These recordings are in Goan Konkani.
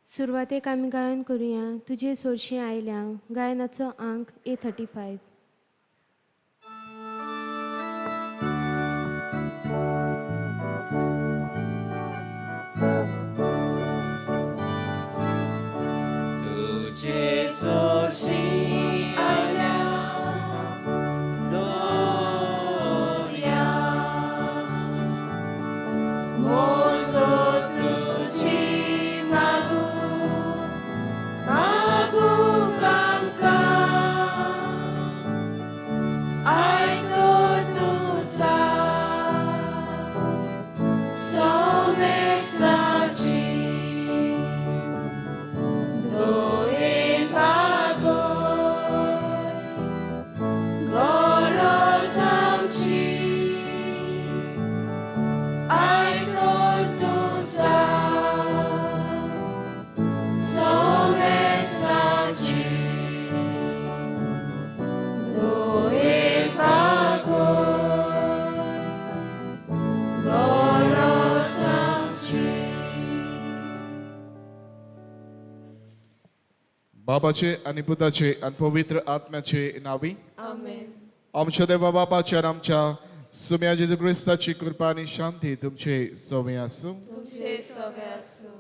सुरवातेक आमी गायन करुया तुजे सोरशें आयल्या गायनाचो आंक ए 35. तुझे सोरशी आयल्या दोया मोसो तुजी मागू मागू कामकां आयतो तुजा सोमेस्ताची दोयेन भागोय गरज आमची आयतो तुजा सोमेस्ताची दोयेन भागोय गरज आमची. बाबाचे आनी पुताचे आनी पवित्र आत्म्याचे नावी. आमेन. आमच्या देवा बापाच्या आनी आमच्या सुम्या जेजू क्रिस्ताची कृपा आनी शांती तुमचे सोवे आसूं. तुमचे सोवे आसूं.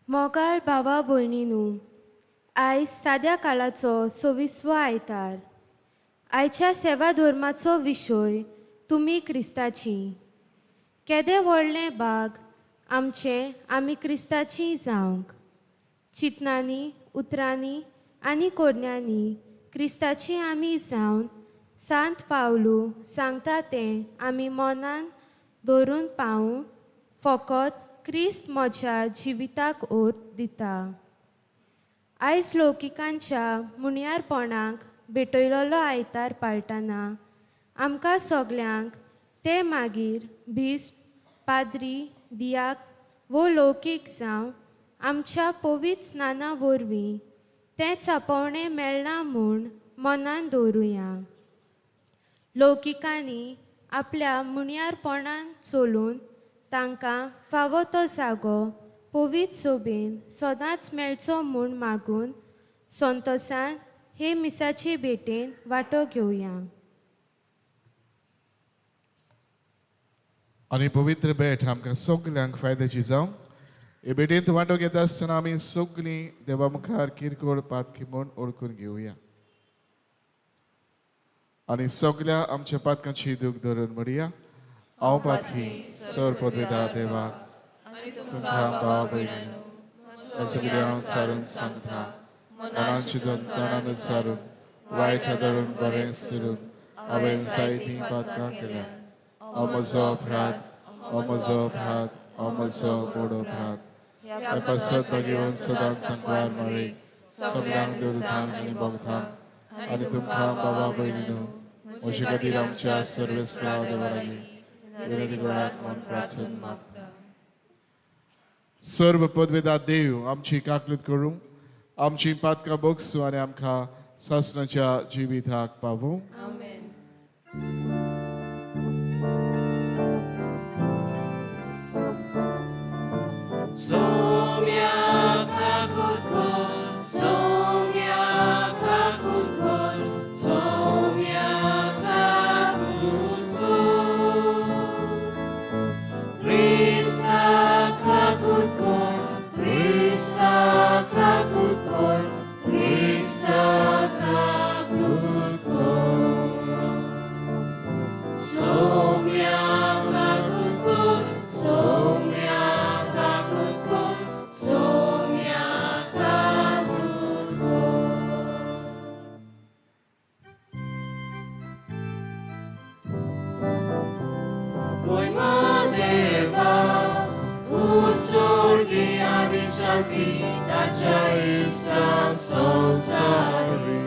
मोगाळ भावा भयणीनू, आयज साद्या काळाचो 26वो आयतार. आयच्या सेवा धर्माचो विशय तुमी क्रिस्ताची. केदें व्हडलें भाग आमचें आमी क्रिस्ताची जावंक. चिंतनांनी, उतरांनी आनी कोरण्यांनी क्रिस्ताची आमी जावन सांत पावलू सांगता तें आमी मनान धरून पावूं. फकत क्रिस्त म्हज्या जिविताक ओर्द दिता. आयज लौकिकांच्या मुणयारपणाक भेटयलेलो आयतार पाळटना आमकां सगल्यांक ते मागीर भिस्प, पाद्री, दियाक वो लौकीक जावं आमच्या पवित्र स्नाना वरवीं तें चापोवणें मेळना म्हूण मनान दवरुया. लौकिकांनी आपल्या मुणयारपणान चलून तांकां फावो तो जागो पवित्र सोबेन सदांच मेळचो म्हूण मागून संतोसान हे मिसाचे भेटेन वांटो घेवया. आनी पवित्र भेट आमकां सगल्यांक फायद्याची जावं. हे भेटेंत वांटो घेता आसतना आमी सगलीं देवा मुखार किरकोळ पातकी म्हूण ओळखून घेवया आनी सगल्या आमच्या पातकांची दूख धरून म्हणया, हांव पातकी सर पदवेदा देवा तुमकां भाव भयणी सगळें हांव सारून सांगता, मनान चिंतून तणान सारून वायट धरून बरें सुरून हांवें जायतीं पातकां केल्या. हो म्हजो अपराध, हो म्हजो अपराध, हो म्हजो व्हड अपराध. ह्या पासत भगेवन सदांच संकवार मरे सगळ्यांक देवदूतांक आनी भक्तांक आनी तुमकां बाबा भयणीनू म्हजे खातीर आमच्या सर्वेस्परा देवा लागीं विनंती करात म्हूण प्रार्थना मागता. सर्व पदवेदा देव आमची काकलूत करूं, आमची पातकां बोगसूं आनी आमकां सासणाच्या जिविताक पावूं. आमेन. सोम्या काकूत कर, सोम्या काकूत कर, सोम्या काकूत कर. क्रिस्ता काकूत कर, क्रिस्ता काकूत कर, क्रिस्ता काकूत कर. सोम्या काकूत कर, सोम्या काकूत कर, सोम्या काकूत कर. मोयमा देवा उस्वर्गी आनी शांती ताच्या इश्टाक संवसारी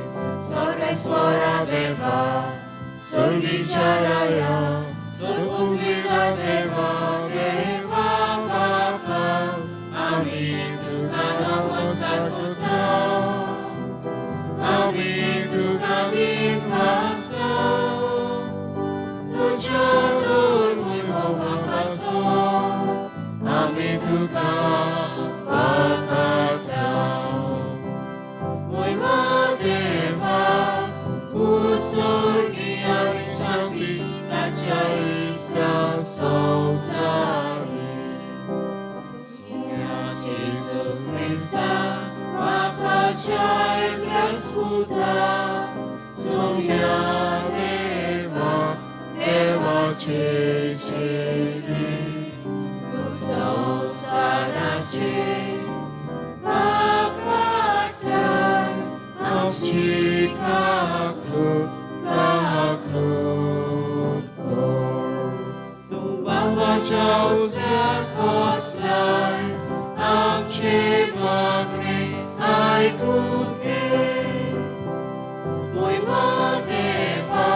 सर्वेस्वरा देवा स्वर्गीच्या राया सपुंगिता देवा देवा बापा आमी तुका नमस्कार सोर्गियाली शांती ताच्या इश्टाक संवसारी. सोम्या जेजू क्रिस्ता बापाच्या एकल्याच पुता, सोम्या देवा देवाचे चेडी, तूं संवसाराचे पाप काडटाय, आमची काकूट काकूट कर. तूं बापाच्या उजव्याक बसलाय, आमचे मागणे आयकून घे. मोयमा देवा,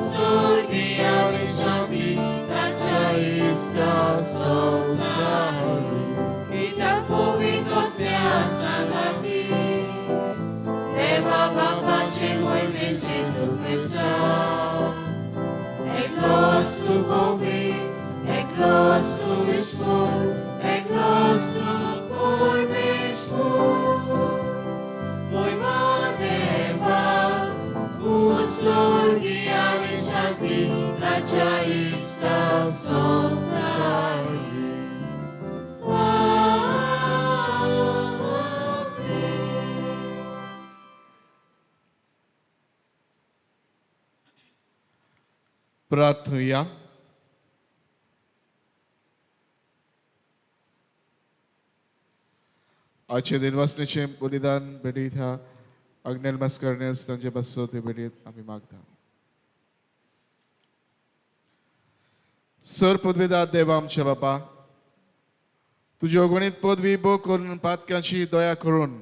सोर्गियाली शांती ताच्या इश्टाक संवसारी. कित्याक पवित्र आत्म्या सांगाती, देवा बापाचे मोहिमेन जेजू क्रिस्ता, एकलोच तूं पवित्र, एकलोच तूं ईश्वर, एकलोच तूं परमेश्वर. मोहिमा देवा, सोर्गियाली शांती ताच्या इश्टाक संवसारी. आमेन. प्रार्थुया. आजचे दिनवासनेचे बलिदान भेटयता अग्नेल मास्करनेस तांचे बसो ते भेटयत आमी मागता. सर पदवीदार देवा आमच्या बापा, तुजी अगणीत पदवी बो करून पातक्यांची दया करून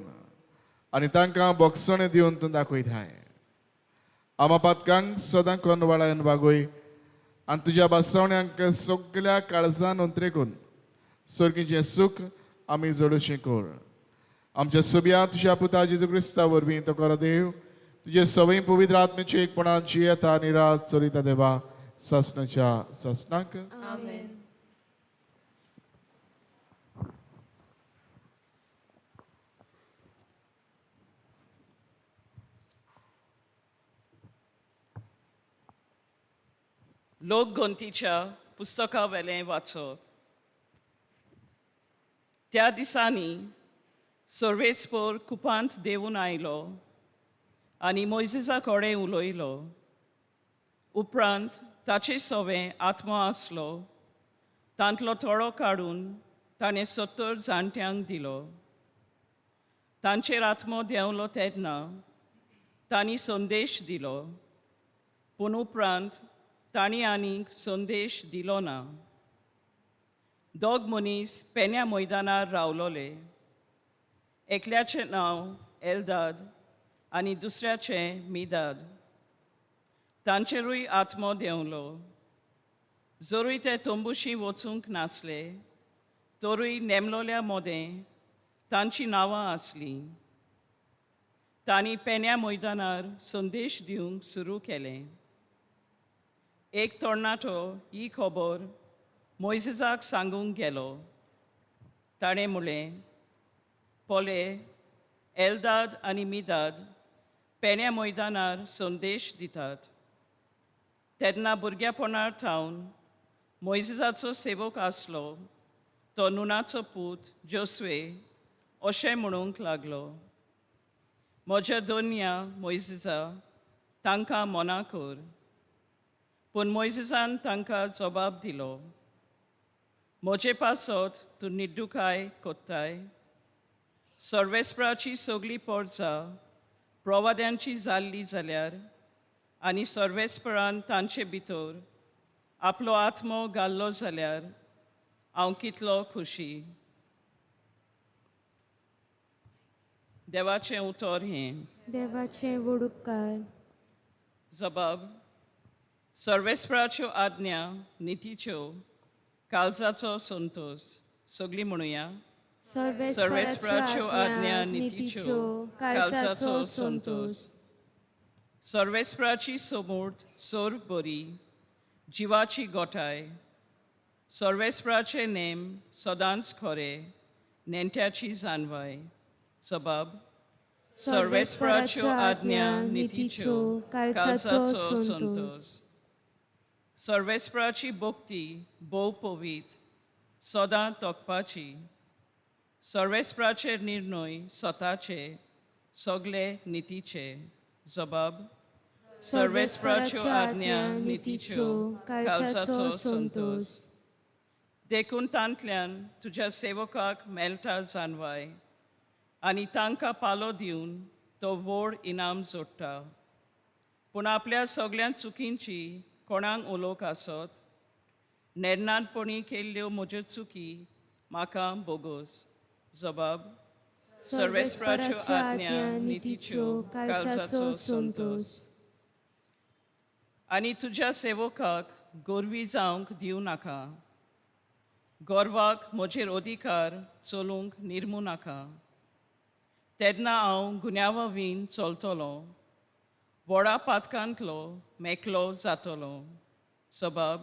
आनी तांकां बोगसणें दिवन तूं दाखयताय. आमा पातकांक सदां कोन वाळायन वागय आनी तुज्या बासवण्यांक सगल्या काळजान अंतरेकून सर्गीचें सूख आमी जोडूचें कर. आमच्या सोब्या तुज्या पुता जेजू क्रिस्ता वरवीं तो खरो देव तुजे सवय पवित्र आत्म्याचे एकपणान जियेता आनी रात चलयता देवा सासणाच्या सासणाक. आमेन. लोकगंतीच्या पुस्तका वेलें वाचप. त्या दिसांनी सर्वेस्पोर कुपांत देवून आयलो आनी मोयजेसा कडेन उलयलो. उपरांत ताचे सवें आत्मो आसलो, तांतलो थोडो काडून ताणें 70 जाणट्यांक दिलो. तांचेर आत्मो देंवलो तेन्ना तांणी संदेश दिलो, पूण उपरांत तांणी आनीक संदेश दिलो ना. दोग मनीस पेन्या मैदानार रावलोले, एकल्याचें नांव एलदाद आनी दुसऱ्याचें मिदाद. तांचेरूय आत्मो देंवलो. जरूय ते तंबुशी वचूंक नासले तरूय नेमलोल्या मोदें तांचीं नांवां आसलीं. तांणी पेन्या मैदानार संदेश दिवंक सुरू केलें. एक तरणाटो ही खबर मोयजेसाक सांगूंक गेलो. ताणें म्हणलें, पळय, एलदाद आनी मिदाद पेन्या मैदानार संदेश दितात. तेन्ना भुरग्यापणार थावन मोयजेसाचो सेवक आसलो तो नुनाचो पूत जोस्वे अशें म्हणूंक लागलो, म्हज्या दोनया मोयजेसा तांकां मना कर. पूण मोयजेसान तांकां जबाब दिलो, म्हजे पासत तूं निड्डुकाय कोत्ताय. सर्वेस्पराची सगळी पोरसां प्रवाद्यांची जाल्ली जाल्यार आनी सर्वेस्परान तांचे भितर आपलो आत्मो घाल्लो जाल्यार हांव कितलो खुशी. देवाचें उतर हें. देवाचें व्हड उपकार. जबाब. सर्वेस्पराच्यो आज्ञा नितीच्यो, काळजाचो संतोष. सगळीं म्हणुया. सर्वेस्पराच्यो आज्ञा नितीच्यो, काळजाचो संतोष. सर्वेस्पराची समूर्त सोर बरी, जिवाची गोठाय. सर्वेस्पराचे नेम सदांच खरे, नेण्ट्याची जानवाय. जबाब. सर्वेस्पराच्यो आज्ञा नितीच्यो कालसाचो संतोष. सर्वेस्पराची भक्ती भोव पवीत सदां तोखपाची. सर्वेस्पराचे निर्णय स्वताचे सगळे नितीचे. जबाब सर्वेस्पराच्यो आज्ञा नितीच्यो कालसाचो संतोष. देखून तांतल्यान तुज्या सेवकाक मेळटा जानवाय आनी तांकां पालो दिवन तो व्हड इनाम जोडटा. पूण आपल्या सगळ्या चुकींची कोणाक उलोवंक आसत? नेर्नाटपणी केल्ल्यो म्हज्यो चुकी म्हाका बोगोस. जबाब सर्वेस्पराच्यो आज्ञा नितीच्यो कालसाचो संतोष. आनी तुज्या सेवकाक गोरवी जावंक दिवं नाका. गोरवाक म्हजेर अधिकार चलूंक निर्मू नाका. तेन्ना हांव गुन्यांवा वीन चलतलो, व्हडा पातकांतलो मेकलो जातलो. सबाब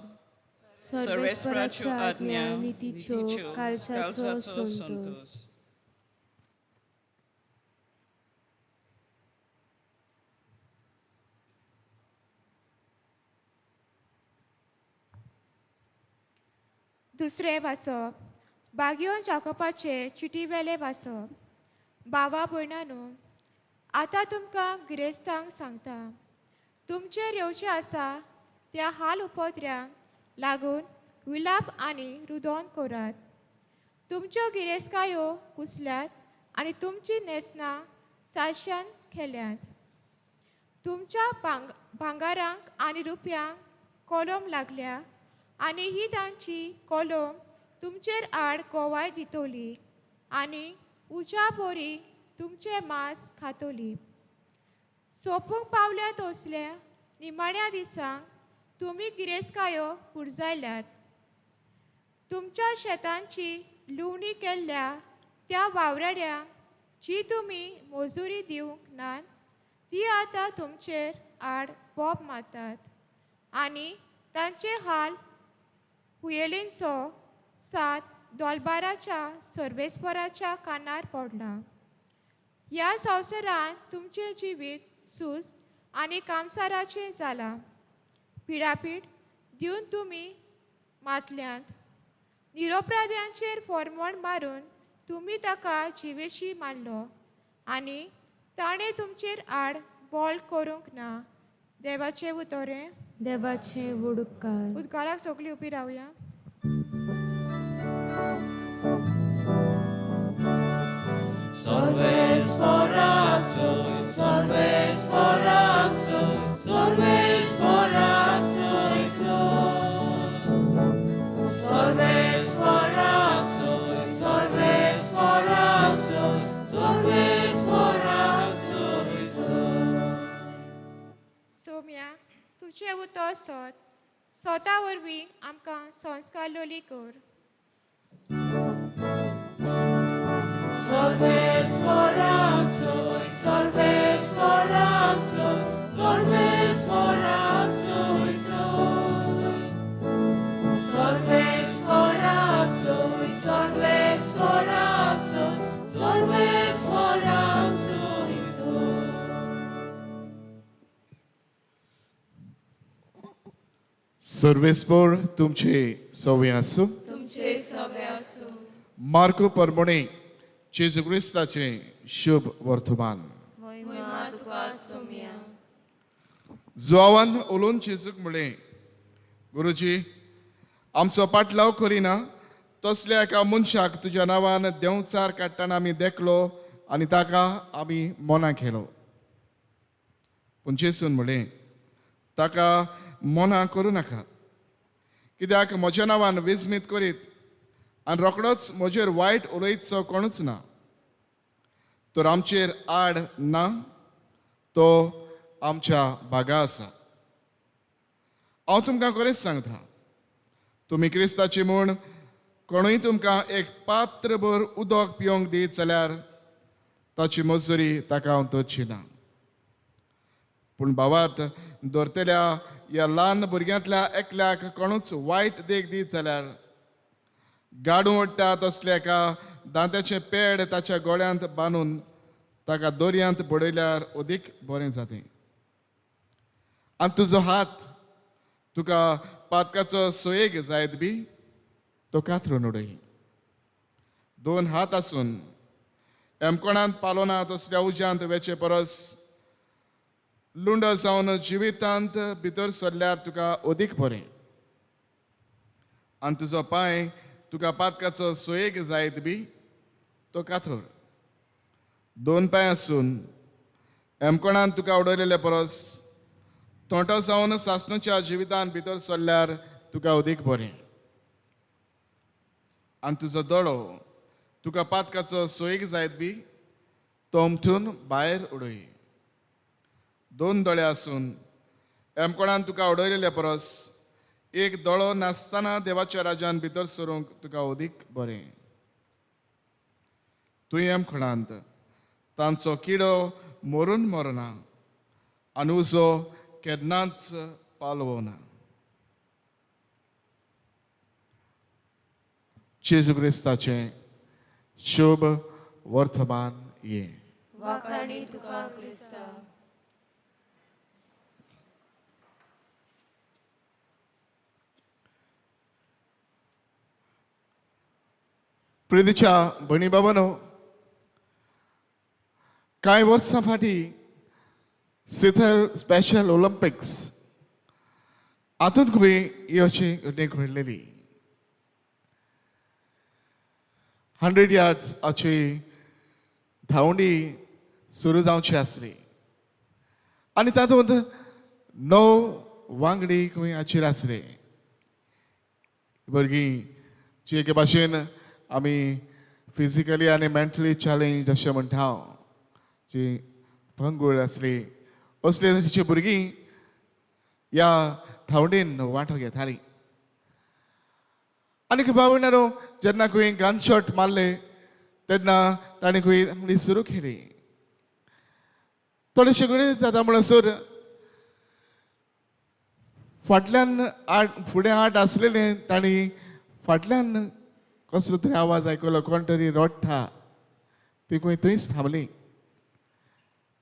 सर्वेस्पराच्यो आज्ञा नितीच्यो कालसाचो संतोष. दुसरें वाचप बागयोन जाकोबाचे चिटीवेलें वाचप. बाबा भयणानो, आतां तुमकां गिरेस्तांक सांगता, तुमचेर येवचें आसा त्या हाल उपद्र्यांक लागून विलाप आनी रुदोन करात. तुमच्यो गिरेस्तकायो कुसल्यात आनी तुमचीं न्हेसणां साश्यान खेल्यांत. तुमच्या भांगारांक आनी रुपयांक कोलम लागल्या आनी ही तांची कोलम तुमचेर आड गोवाय दितली आनी उज्या बोरी तुमचें मांस खातली. सोंपूंक पावल्या तसल्या निमाण्या दिसांक तुमी गिरेस्तकायो पुरजायल्यात. तुमच्या शेतांची लुवणी केल्ल्या त्या वावराड्यांक जी तुमी मजुरी दिवंक नात ती आतां तुमचेर आड बोब मारतात आनी तांचे हाल हुयेलींचो सात दोलबाराच्या सर्वेस्पराच्या कानार पडला. ह्या संवसारांत तुमचें जिवीत सुस्त आनी कामसाराचें जालां. पिडापीड दिवन तुमी मातल्यांत. निरोपराध्यांचेर फॉर्मोण मारून तुमी ताका जिवेशी मारलो आनी ताणें तुमचेर आड बोल करूंक ना. देवाचें उतोरें. देवाचें व्हड उपकार. उदकाराक सगळीं उबी रावया. सर्वेस्पराचो, सर्वेस्पराचो, सर्वेस्पराचो इचो. सर्वेस्पराचो, सर्वेस्पराचो, सर्वेस्पराचो इचो. सोम्या, तुजें उतर सोद सोता वरवीं आमकां संस्कार लोली कर. सर्वेस्पराचो, सर्वेस्पराचो, सर्वेस्पराचो इचो. सर्वेस्पराचो, सर्वेस्पराचो, सर्वेस्पराचो इचो. सर्वेस्पोर तुमचे सवे आसूं. तुमचे सवे आसूं. मार्को परमणे जेजू क्रिस्ताचें शुभ वर्तमान. महिमा तुका सोम्या. जुआवान उलोवन जेजूक म्हणलें, गुरुजी, आमचो पाटलाव करिना तसल्या एका मनशाक तुज्या नांवान देंवचार काडटना आमी देखलो आनी ताका आमी मना केलो. पूण जेजून म्हणलें, ताका मना करूं नाका, कित्याक म्हज्या नांवान विजमीत करीत आनी रोखडोच म्हजेर वायट उलयतचो कोणूच ना. तर आमचेर आड ना, तो आमच्या भागा आसा. हांव तुमकां खरेंच सांगता, तुमी क्रिस्ताची म्हूण कोणूय तुमकां एक पात्रभर उदक पिवंक दीत जाल्यार ताची मजुरी ताका हांव दवरची ना. पूण भावार्थ दवरतल्या ह्या ल्हान भुरग्यांतल्या एकल्याक कोणूच वायट देख दीत जाल्यार गाडू ओडटा तसल्या एका दांत्याचें पेड ताच्या गळ्यांत बांदून ताका दर्यांत बडयल्यार अदीक बरें जातें. आनी तुजो हात तुका पातकाचो सोयेग जायत बी तो कातरून उडय. दोन हात आसून एमकोणांत पालोना तसल्या उज्यांत वेचे परस लुंडो जावन जिवितांत भितर सरल्यार तुका अदीक बरें. आनी तुजो पांय तुका पातकाचो सोयेग जायत बी तो काथर. दोन पांय आसून एमकोणांत तुका उडयलेले परस तोंटो जावन सासणाच्या जिवितांत भितर सरल्यार तुका अदीक बरें. आनी तुजो दोळो तुका पातकाचो सोयीक जायत बी तो उमथून भायर उडय. दोन दोळे आसून एमकोणान तुका उडयलेले परस एक दोळो नासतना देवाच्या राज्यान भितर सरूंक तुका अदीक बरें. तूं एमकोणांत तांचो किडो मरून मरना आनी उजो केन्नाच पालवना. जेजू क्रिस्ताचें शुभ वर्तमान ये. वाखाणी तुका क्रिस्ता. प्रितीच्या भयणी बाबानो, कांय वर्सां फाटीं सिथल स्पेशल ऑलिम्पिक्स हातूंत खंय ही अशी घडणूक घडलेली. 100 यार्ड्स हाची धांवडी सुरू जावची आसली आनी तातूंत 9 वांगडी खंय हाचेर आसले. भुरगीं जी एके भाशेन आमी फिजिकली आनी मेंटली चॅलेंज अशें म्हणटा हांव, जी भंगूळ आसली असली तरेची भुरगीं ह्या धांवडीन वांटो घेतालीं. आनी बाबा जेन्ना खंय गनशॉट मारले तेन्ना ताणें खंय धांवडी सुरू केली. थोडेशे कडेन जाता म्हणसर फाटल्यान 8 फुडें 8 आसलेले तांणी फाटल्यान कसलो तरी आवाज आयकलो, कोण तरी रडटा. ती खंय थंयच थांबली,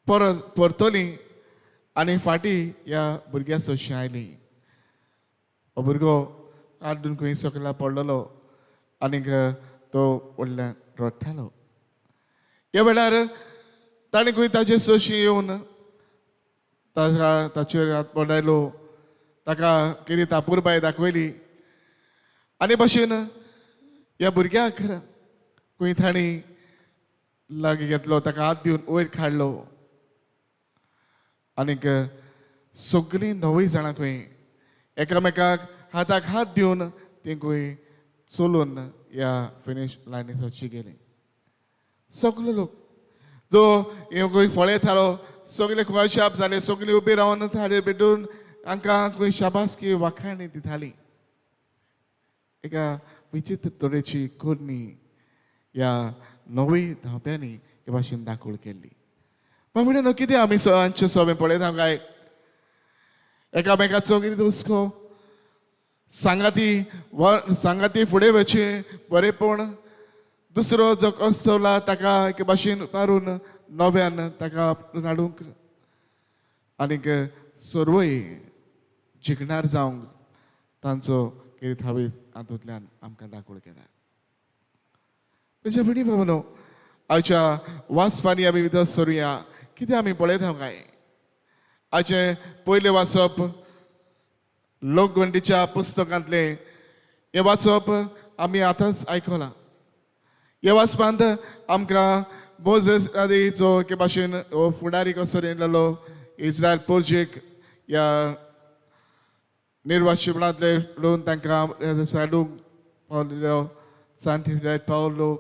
परत परतली आनी फाटीं ह्या भुरग्या सोशी आयली. हो भुरगो काडून खंय सकला पडलेलो आनीक तो व्हडल्यान रडटालो. ह्या वेळार ताणें खंय ताचे सोशी येवन ताका ताचेर हात पडायलो, ताका कितें तापुरबाय दाखयली आनी भशेन ह्या भुरग्याक खंय तांणी लागीं घेतलो, ताका हात दिवन वयर काडलो आनीक सगळीं 9 जाणां खंय एकामेकाक हाताक हात दिवन ती खंय चलून ह्या फिनीश लायनी सोची गेली. सगलो लोक जो खंय फळयतालो सगळे खंय शाप जाले, सगळीं उबी रावन थाळी पेटून हांकां खंय शाबासकी वाखाणी दिताली. एका विचित्र तरेची करणी ह्या 9 धांवप्यांनी हे भाशेन दाखोवण केल्ली. बाबड्यांनो, कितें आमी आमचे सोबे पळयता काय एकामेकाचो कितें हुस्को, सांगाती सांगाती फुडें वचचें बरेंपण, दुसरो जो कसतवला ताका एके भाशेन मारून नव्यान ताका हाडूंक आनीक सर्वय जिखणार जावंक तांचो कितें हावेस हातूंतल्यान आमकां दाखोवंक येता. म्हज्या भयणी भावांनो, आयच्या वाचपांनी आमी भितर सरुया. कितें आमी पळयता काय आयचें पयलें वाचप लोकगणतीच्या पुस्तकांतलें. हें वाचप आमी आतांच आयकलां. ह्या वाचपांत आमकां मोझेस आदीचो एके भाशेन हो फुडारी कसो येयलेलो इस्रायल पोर्जेक ह्या निर्वाशिपणांतले लोन तांकां साडूंक पावलेलो, सांत पावलो,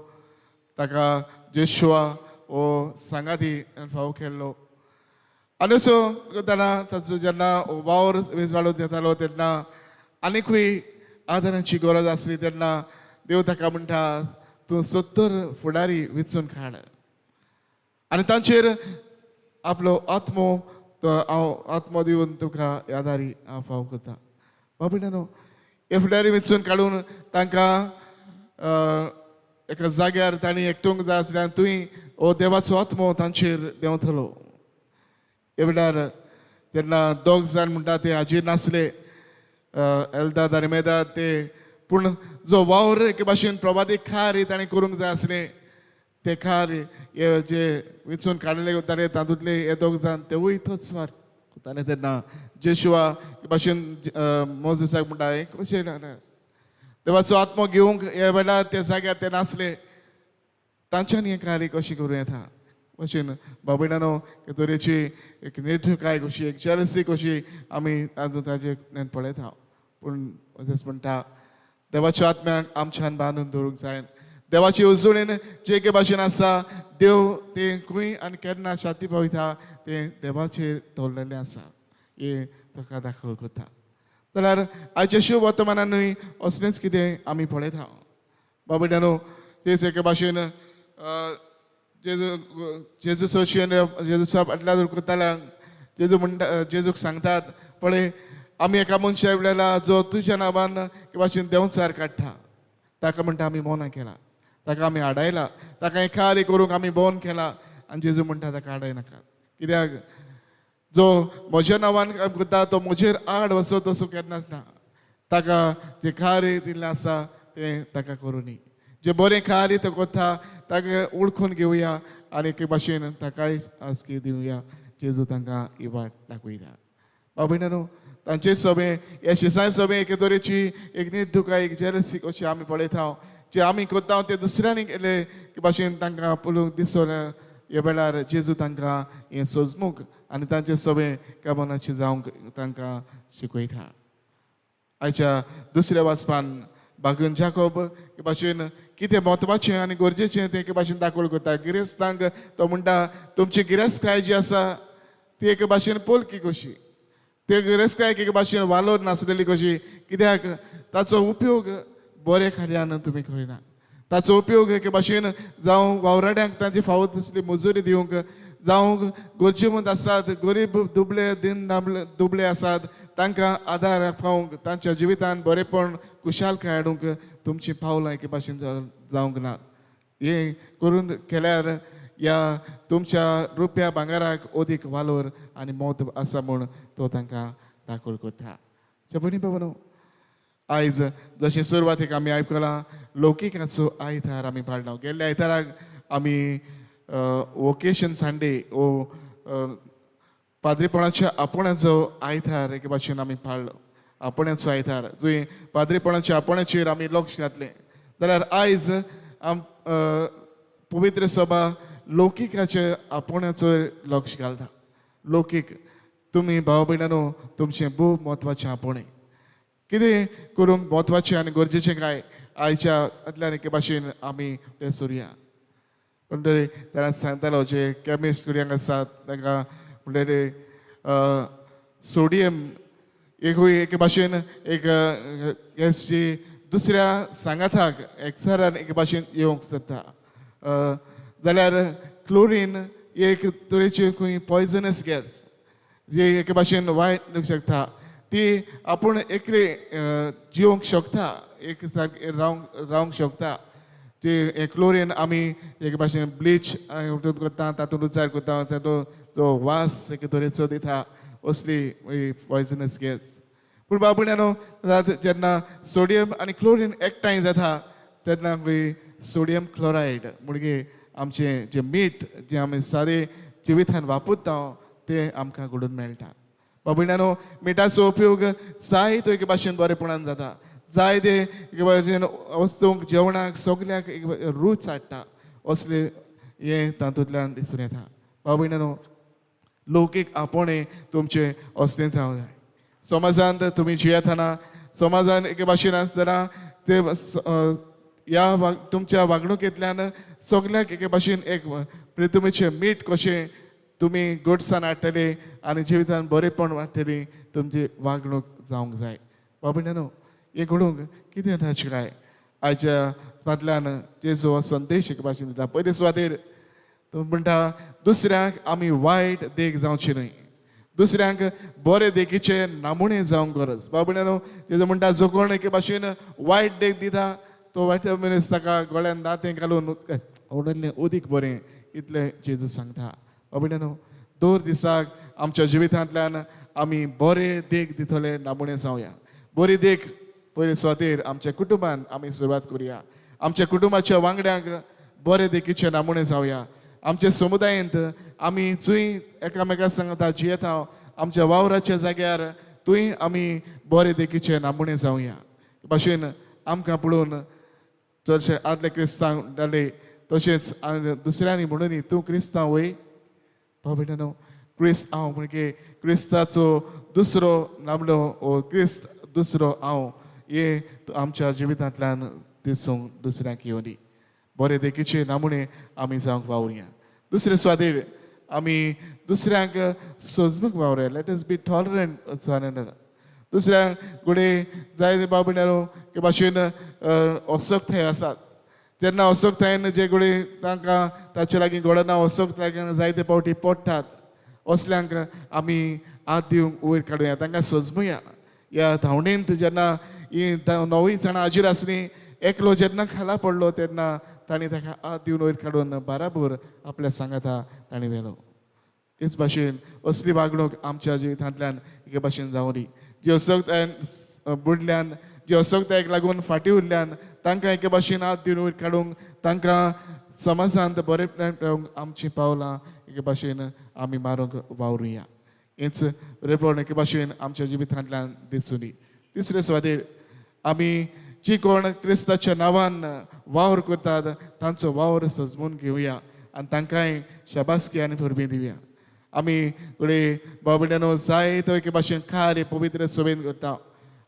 ताका जेशुआ हो सांगाती फावो केल्लो. आनी असो तेन्ना ताचो जेन्ना वावर वाडत येतालो तेन्ना आनीकूय आदाराची गरज आसली तेन्ना देव ताका म्हणटा, तूं 70 फुडारी विचून काड आनी तांचेर आपलो आत्मो हांव आत्मो दिवन तुका यादारी हांव फाव करता. बाबड्यांनो, हे फुडारी विचून काडून तांकां एका जाग्यार तांणी एकटूंक जाय आसलें आनी थंय हो देवाचो आत्मो तांचेर देंवतलो. हे वेळार जेन्ना दोग जाण म्हणटा ते हाजीर नासले, एल्दाद आनी मेदाद ते, पूण जो वावर एके भाशेन प्रभाती कार्य ताणें करूंक जाय आसलें तें कार्य हे जे विचून काडले वताले तातूंतले हे दोग जाण तेवूय तोच वार करताले. तेन्ना जेशुआ एके भाशेन मोजेसाक म्हणटा हें कशें देवाचो आत्मो घेवंक हे वेळार त्या जाग्यार ते नासले, तांच्यानी हें कार्य कशें करूं येता. भशेन बाबड्यानो हे तरेची एक निर्धकाय कशी, एक जेलसी कशी आमी तातूंत ताजे पळयता. पूण मोजेस म्हणटा देवाच्या आत्म्याक आमच्यान बांदून दवरूंक जाय. देवाची उजळेन जे एके भाशेन आसा देव तें खंय आनी केन्ना शाती पावयता तें देवाचेर दवरलेलें आसा हें ताका दाखल करता. जाल्यार आयच्या शुभ वर्तमानानूय असलेंच कितें आमी पळयता. बाबड्यानो तेच एके भाशेन जेजू जेजू सोशेन जेजूच्या फाटल्यान करताल्या जेजू म्हणटा, जेजूक सांगतात पळय आमी एका मनशा वेळार जो तुज्या नांवान एके भाशेन देंवचार काडटा ताका म्हणटा आमी मोना केला, ताका आमी आडायला, ताका हें कार्य करूंक आमी बोन केला. आनी जेजू म्हणटा ताका आडायनाका, कित्याक जो म्हज्या नांवान काम करता तो म्हजेर आड वचत तसो केन्नाच ना. ताका जें कार्य दिल्लें आसा तें ताका करूं न्ही, जें बरें कार्य तो करता ताका वळखून घेवया आनी एके भाशेन ताकाय आसकी दिवया. जेजू तांकां ही वाट दाखयता. बाबा तांचे सभे ह्या शिसाय सभे एके तरेची एक निर्दुकाय, एक जेलसी कशी आमी पळयता, जे आमी करता ते दुसऱ्यांनी केले एके भाशेन तांकां पळोवंक दिसलें. ह्या वेळार जेजू तांकां हें सोजमूक आनी तांचे सभे कामनाचे जावंक तांकां शिकयता. आयच्या दुसऱ्या वाचपान बागून जाकोब एके भाशेन कितें म्हत्वाचें आनी गरजेचें तें एके भाशेन दाखोवल करता. गिरेस्तांक तो म्हणटा तुमची गिरेस्तकाय जी आसा ती एके भाशेन पोलकी कशी, ते गिरेस्तकायक एके भाशेन वालोर नासलेली कशी, कित्याक ताचो उपयोग बऱ्या कार्यान तुमी करिना. ताचो उपयोग एके भाशेन जावं वावराड्यांक तांची फावो तसली मजुरी दिवंक, जावं गरजेवंत आसात, गरीब दुबळे दिन दुबळे आसात तांकां आदार पावंक, तांच्या जिवितान बरेपण खुशालकाय हाडूंक तुमचीं पावलां एके भाशेन जावंक ना. हें करून केल्यार ह्या तुमच्या रुपया भांगराक अदीक वालोर आनी म्हत्व आसा म्हूण तो तांकां दाखोवल करता. भयणी बाबांनो, आयज जशें सुरवातेक आमी आयकलां लौकिकाचो आयतार आमी पाळटा. गेल्ल्या आयताराक आमी वोकेशन संडे वो पाद्रीपणाच्या आपोवण्याचो आयतार एके भाशेन आमी पाळ्ळो. आपोवण्याचो आयतार जंय पाद्रीपणाच्या आपोवण्याचेर आमी लक्ष घातलें. जाल्यार आयज आम पवित्र सभा लौकिकाचे आपोवण्याचो लक्ष घालता. लौकीक तुमी भाव भयणांनो तुमचें भोव म्हत्वाचें आपोवणें कितें करूंक म्हत्वाचें आनी गरजेचें काय आयच्या हातल्यान एके भाशेन आमी तें सोरुया. म्हणटरी जाणां सांगतालो जे केमिस्ट भुरग्यांक आसात तांकां म्हणटरी सोडियम एकूय एके भाशेन एक गॅस जी दुसऱ्या सांगाताक एकचारान एके भाशेन येवंक जाता. जाल्यार क्लोरीन एक तरेची खंय पॉयजनस गॅस जी एके भाशेन वायट दिवंक शकता, ती आपूण एकले जिवंक शकता, एक सारकें रावंक शकता. ती क्लोरीन आमी एके भाशेन ब्लीच करता, तातूंत उचार करता, तातूंत जो वास एके तरेचो दिता असली पॉयजनस गॅस. पूण बाबुण्यानो जेन्ना सोडियम आनी क्लोरीन एकठांय जाता तेन्ना सोडियम क्लोरायड म्हणजे आमचें जें मीठ जें आमी सारें जिवितान वापरता तें आमकां घडून मेळटा. बाबुण्यानो मिठाचो उपयोग जाय तो एके भाशेन बरेपणान जाता, जाय ते एके भाशेन वस्तूंक जेवणाक सगल्याक एक रूच हाडटा असलें हें तातूंतल्यान दिसून येता. बाबुण्यानो लौकीक आपोवणें तुमचें असलें जावंक जाय. समाजांत तुमी जियेतना समाजान एके भाशेन आसतना ते ह्या तुमच्या वागणुकेंतल्यान सगल्याक एके भाशेन एक प्रितुमेचें मीठ कशें तुमी गोडसाण हाडटले आनी जिवितान बरेपण वाडटली तुमची वागणूक जावंक जाय. बाबा हें घडूंक कितें जाचें काय आयच्या फाटल्यान जेजू हो संदेश एके भाशेन दिता. पयले सुवातेर तो म्हणटा दुसऱ्यांक आमी वायट देख जावची न्हय, दुसऱ्यांक बरे देखीचे नामुणे जावंक गरज. बाबा जेजू म्हणटा जो कोण एके भाशेन वायट देख दिता तो वायट मनीस ताका गळ्यान दांतें घालून उडयल्लें उदीक बरें इतलें जेजू सांगता. बाबड्यानो, दर दिसाक आमच्या जिवितांतल्यान आमी बरे देख दितले नामणे जावया. बरी देख पयले सुवातेर आमच्या कुटुंबान आमी सुरवात करुया. आमच्या कुटुंबाच्या वांगड्यांक बरे देखीचे नामणे जावया. आमच्या समुदायेंत आमी जंय एकामेका सांगता जियेता आमच्या वावराच्या जाग्यार थंय आमी बरे देखीचे नामणे जावया. भाशेन आमकां पळोवन चडशे आदले क्रिस्तांव जाले तशेंच दुसऱ्यांनी म्हणून तूं क्रिस्तांव वय. भाव भयणांनो, क्रिस्त हांव म्हणजे क्रिस्ताचो दुसरो नामलो ओ क्रिस्त दुसरो हांव हे आमच्या जिवितांतल्यान दिसूंक दुसऱ्यांक येवनी. बरे देखीचे नामणे आमी जावंक वावरुया. दुसरे सुवातेर आमी दुसऱ्यांक सोजमूंक वावरुया. Let us be tolerant. दुसऱ्यांक घडये जाय बाब भयणांनो की भाशेन असक्ताय आसात, जेन्ना असक्तायेन जे घडये तांकां ताचे लागीं घडना, असक्तायेन जायते फावटी पडटात, असल्यांक आमी हात दिवंक वयर काडुया, तांकां सोजमुया. ह्या धांवणेंत जेन्ना ही णवूय जाणां हाजीर आसलीं, एकलो जेन्ना खाला पडलो तेन्ना तांणी ताका हात दिवन वयर काडून बाराबर आपल्या सांगाता तांणी व्हेलो. हेच भाशेन असली वागणूक आमच्या जिवितांतल्यान एके भाशेन जावं दी. जी असक्तायेन बुडल्यान, जी असक्तायेक लागून फाटीं उरल्यान तांकां एके भाशेन हात दिवन वयर काडूंक, तांकां समाजांत बरें आमचीं पावलां एके भाशेन आमी मारूंक वावरुया. हेंच बरेपण एके भाशेन आमच्या जिवितांतल्यान दिसूं दी. तिसरे सुवातेर आमी जी कोण क्रिस्ताच्या नांवान वावर करतात तांचो वावर सजमून घेवया आनी तांकांय शाबासकी आनी परबी दिवया. आमी घडये भाव भयणांनो जायतो एके भाशेन कार्य पवित्र सभेन करता.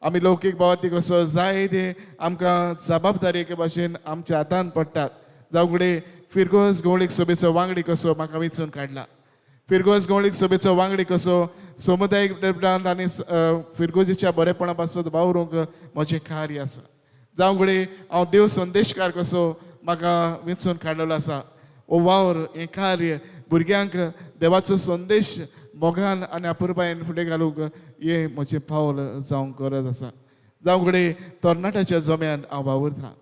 आमी लौकीक भावार्थी कसो जायते आमकां जबाबदारी एके भाशेन आमच्या हातान पडटात. जावं घडये फिरगोज गवळीक सभेचो वांगडी कसो म्हाका वेंचून काडला, फिरगोज गवळीक सभेचो वांगडी कसो समुदायीक आनी फिरगोजीच्या बरेपणा पासत वावरूंक म्हजें कार्य आसा. जावं घडये हांव देव संदेशकार कसो म्हाका वेंचून काडलेलो आसा. हो वावर हें कार्य भुरग्यांक देवाचो संदेश मोगान आनी अपुरबायेन फुडें घालूंक हें म्हजें पावल जावंक गरज आसा. जावं घडये तरणाट्याच्या जम्यान हांव वावुरता.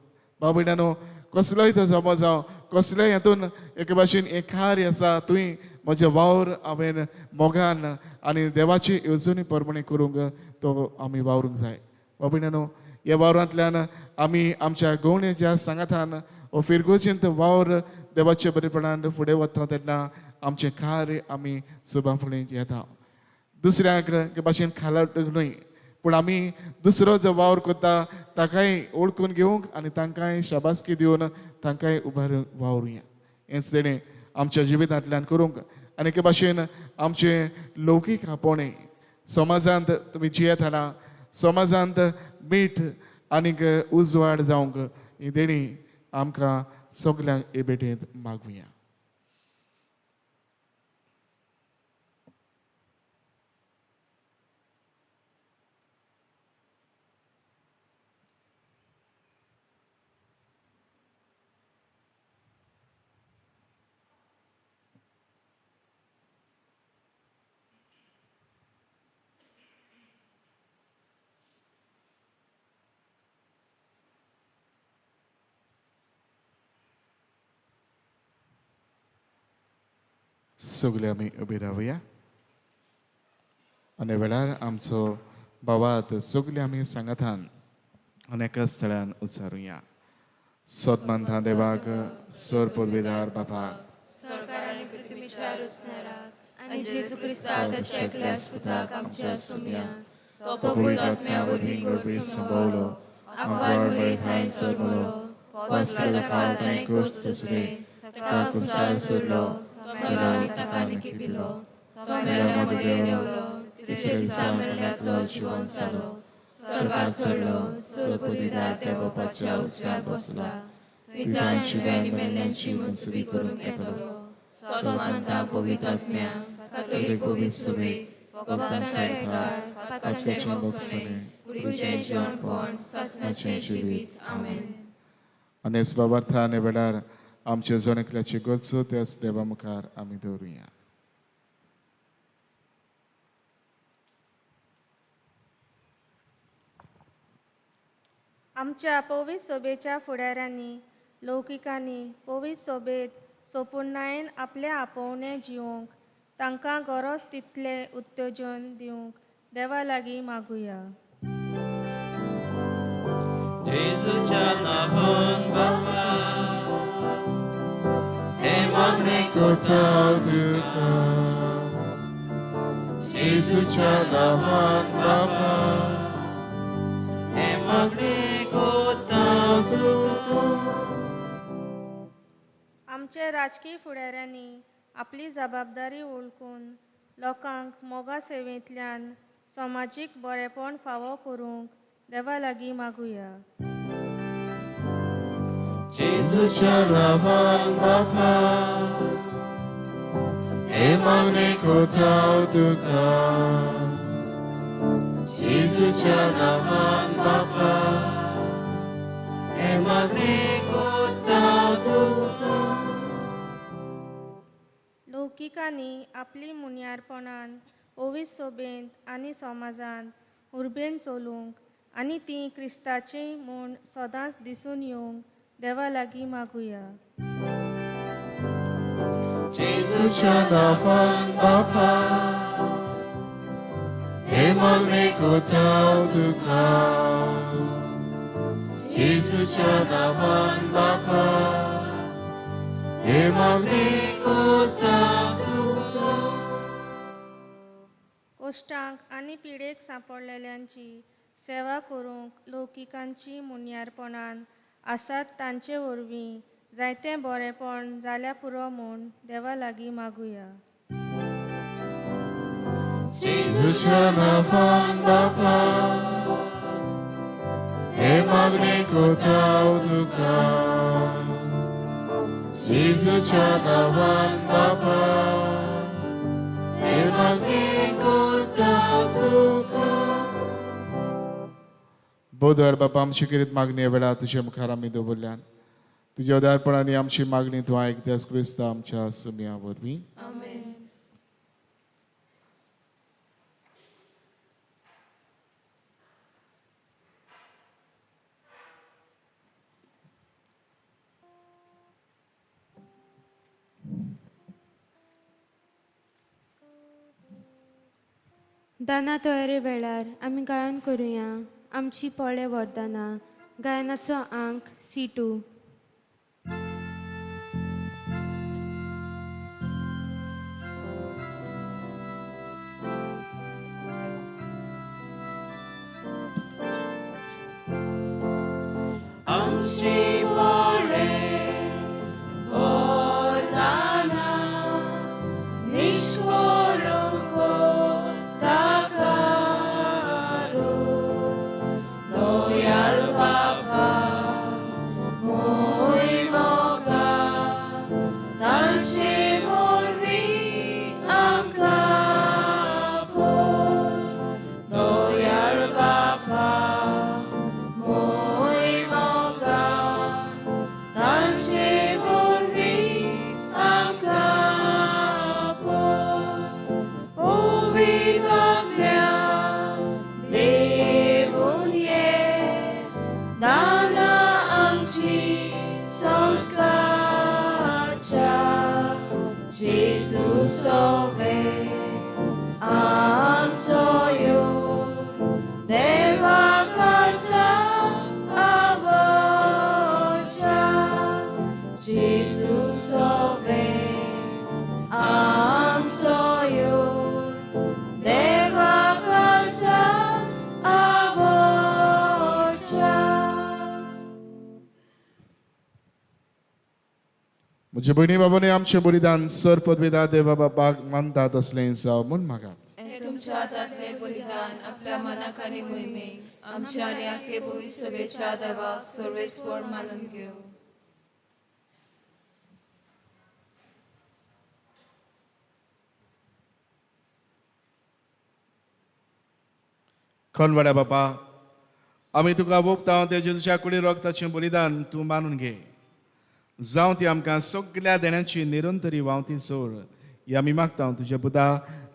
भाव भयणांनो, कसलोय तो जमो जावं, कसलेय हातून एके भाशेन हें कार्य आसा तुवें म्हजें वावर हांवें मोगान आनी देवाची येवजणी प्रमाणे करूंक तो आमी वावरूंक जाय. भाव भयणांनो, ह्या वावरांतल्यान आमी आमच्या गवणेच्या सांगातान हो फिरगोजींत वावर देवाच्या बरेपणान फुडें वता तेन्ना आमचें कार्य आमी सभा फुडें येता. दुसऱ्यांक एके भाशेन खाला न्हय, पूण आमी दुसरो जो वावर करता ताकाय ओळखून घेवंक आनी तांकांय शाबासकी दिवन तांकांय उबारून वावरुया. हेंच तेणें आमच्या जिवितांतल्यान करूंक आनी एके भाशेन आमचें लौकीक आपोवणें समाजांत तुमी जियेतना समाजांत मीठ आनीक उजवाड जावंक ही देणी आमकां सगल्यांक हे भेटेंत मागुया. सगळे आमी उबी रावया आनी वेळार आमचो भावात सगळे आमी सांगातान आनी एका स्थळान उचारुया. सदमानता देवाक सर पदवीदार बापाक सरकार आनी पृथ्वीच्या रचणाराक आनी जेजू क्रिस्ताक ताच्या एकल्या सुताक आमच्या सुम्या तो पवित्र आत्म्या वरवीं गर्भी संभवलो, आंकवार मरे थांय जल्मलो, पांच काल ताणें क्रूस सोंसले, ताका कुर्सार सोडलो, तो मेलो आनी ताका निकिपिलो, तो मेल्या मदीं देंवलो, तिसऱ्या दिसा मेल्ल्यांतलो जिवन जालो, स्वर्गात चडलो, सर पदवीदार त्या बापाच्या उजव्यात बसला, पितांची आनी मेल्ल्यांची मनसुबी करूंक येतलो. सदमानता पवित्र आत्म्या कातोलीक पवित्र सभेक भक्तांचो एकार, पातकांचें भोगसणें, कुडीचें जिवणपण, सासणाचें जिवीत. आमेन. आनी बाबार्था आनी वेळार आमच्या जण एकल्याची गरज त्याच देवा मुखार आमी दवरुया. आमच्या पवित्र सोबेच्या फुडाऱ्यांनी लौकिकांनी पवित्र सोबेत सोपुर्णायेन आपलें आपोवणें जिवंक तांकां गरज तितलें उत्तेजन दिवंक देवा लागीं मागुया. जेजूच्या नांवान बाबा हे मागणें कोता तुका जेजूच्या नांवान बाबा हे मागणें कोता तुका. आमचे राजकीय फुडाऱ्यांनी आपली जबाबदारी वळखून लोकांक मोगा सेवेंतल्यान समाजीक बरेपण फावो करूंक देवा लागीं मागुया. जेजूच्या नांवान बाबा हे मागणें कोता तुका जेजूच्या नांवान बाबा हे मागणें कोता तुका. लौकिकांनी आपली मुन्यारपणान पवित्र सोबेंत आनी समाजांत उर्बेन चलूंक आनी तीं क्रिस्ताचीं म्हूण सदांच दिसून येवंक देवा लागीं मागुया. जेजूच्या नांवान बाबा हे मागणें कोता तुका जेजूच्या नांवान बाबा हे मागणें कोता तुका. कोश्टांक आनी पिडेक सांपडलेल्यांची सेवा करूंक लौकिकांची मुन्यारपणान आसात तांचे वरवीं जायतें बरेपण जाल्यार पुरो म्हूण देवा लागीं मागुया. जेजूच्या नांवान बाबा हे मागणें कोता तुका जेजूच्या नांवान बाबा हे मागणें कोता तुका. बोधर बाबा आमची करीत मागणी वेळा तुज्या मुखार आमी दवरल्यान तुज्या उदारपणान आमची मागणी तूं आयक त्यास क्रिस्ता आमच्या सुमया वरवीं. आमेन. दाना तयारे वेळार आमी गायन करुया आमची पोळे वरदाना गायनाचो आंक C2. आमची पोळे वरदाना निश्कोळूंक ताका रोस दयाळ बाबा मोय मोगा तांचे वरवीं आमकां पोस दयाळ बाबा मोय मोगा तांचे वरवीं आमकां पोस पवित्र देवून ये दाना आमची संस्कारच्या जेजू सोबे आमचो यो देवा खासा आवच्या जेजू सोबे आमचो यो देवा खासा आवच्या. म्हजे भयणी बाबांनी आमचें बलिदान सर पदवेदा देवा बाबाक मानतात असलें जावं म्हूण मागात. हे तुमच्या हातांतलें बलिदान आपल्या मनाक आनी मोहिमेक आमच्या आनी आखे पवित्र सभेच्या देवाक सर्वेस्पर मानून घेवं. खनवाड्या बाबा आमी तुका वोगता त्या जेजूच्या कुडी रक्ताचें बलिदान तूं मानून घे जावं ती आमकां सगल्या देण्याची निरंतरी व्हांवती सोड ही आमी मागता तुज्या पुता